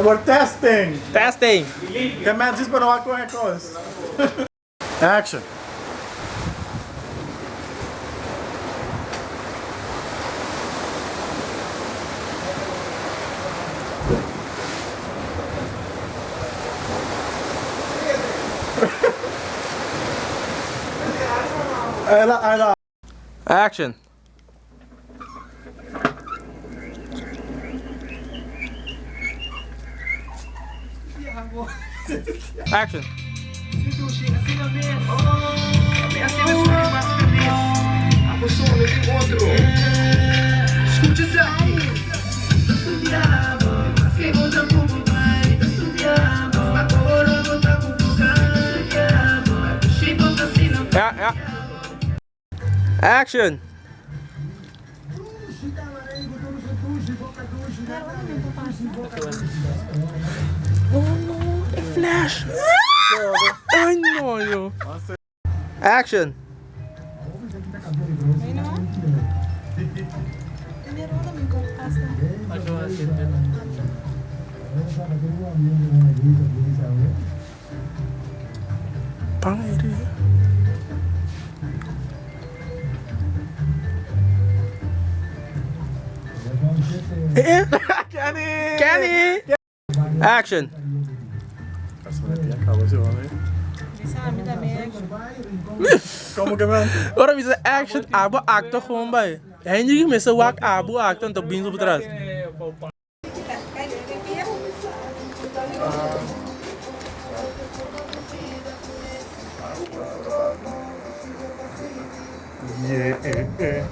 We're testing. Testing. Ke men djis pa no wak kon e kos. Action. Action. Action. Ja, ja. Action! Oh no, e flash! Ay no yo! Action! Kenny! Kenny! Action! Como que man? Ora mi sa action, abo acto gewoon bai. Hendrik mester wak abo acto anto bin su tras. Yeah.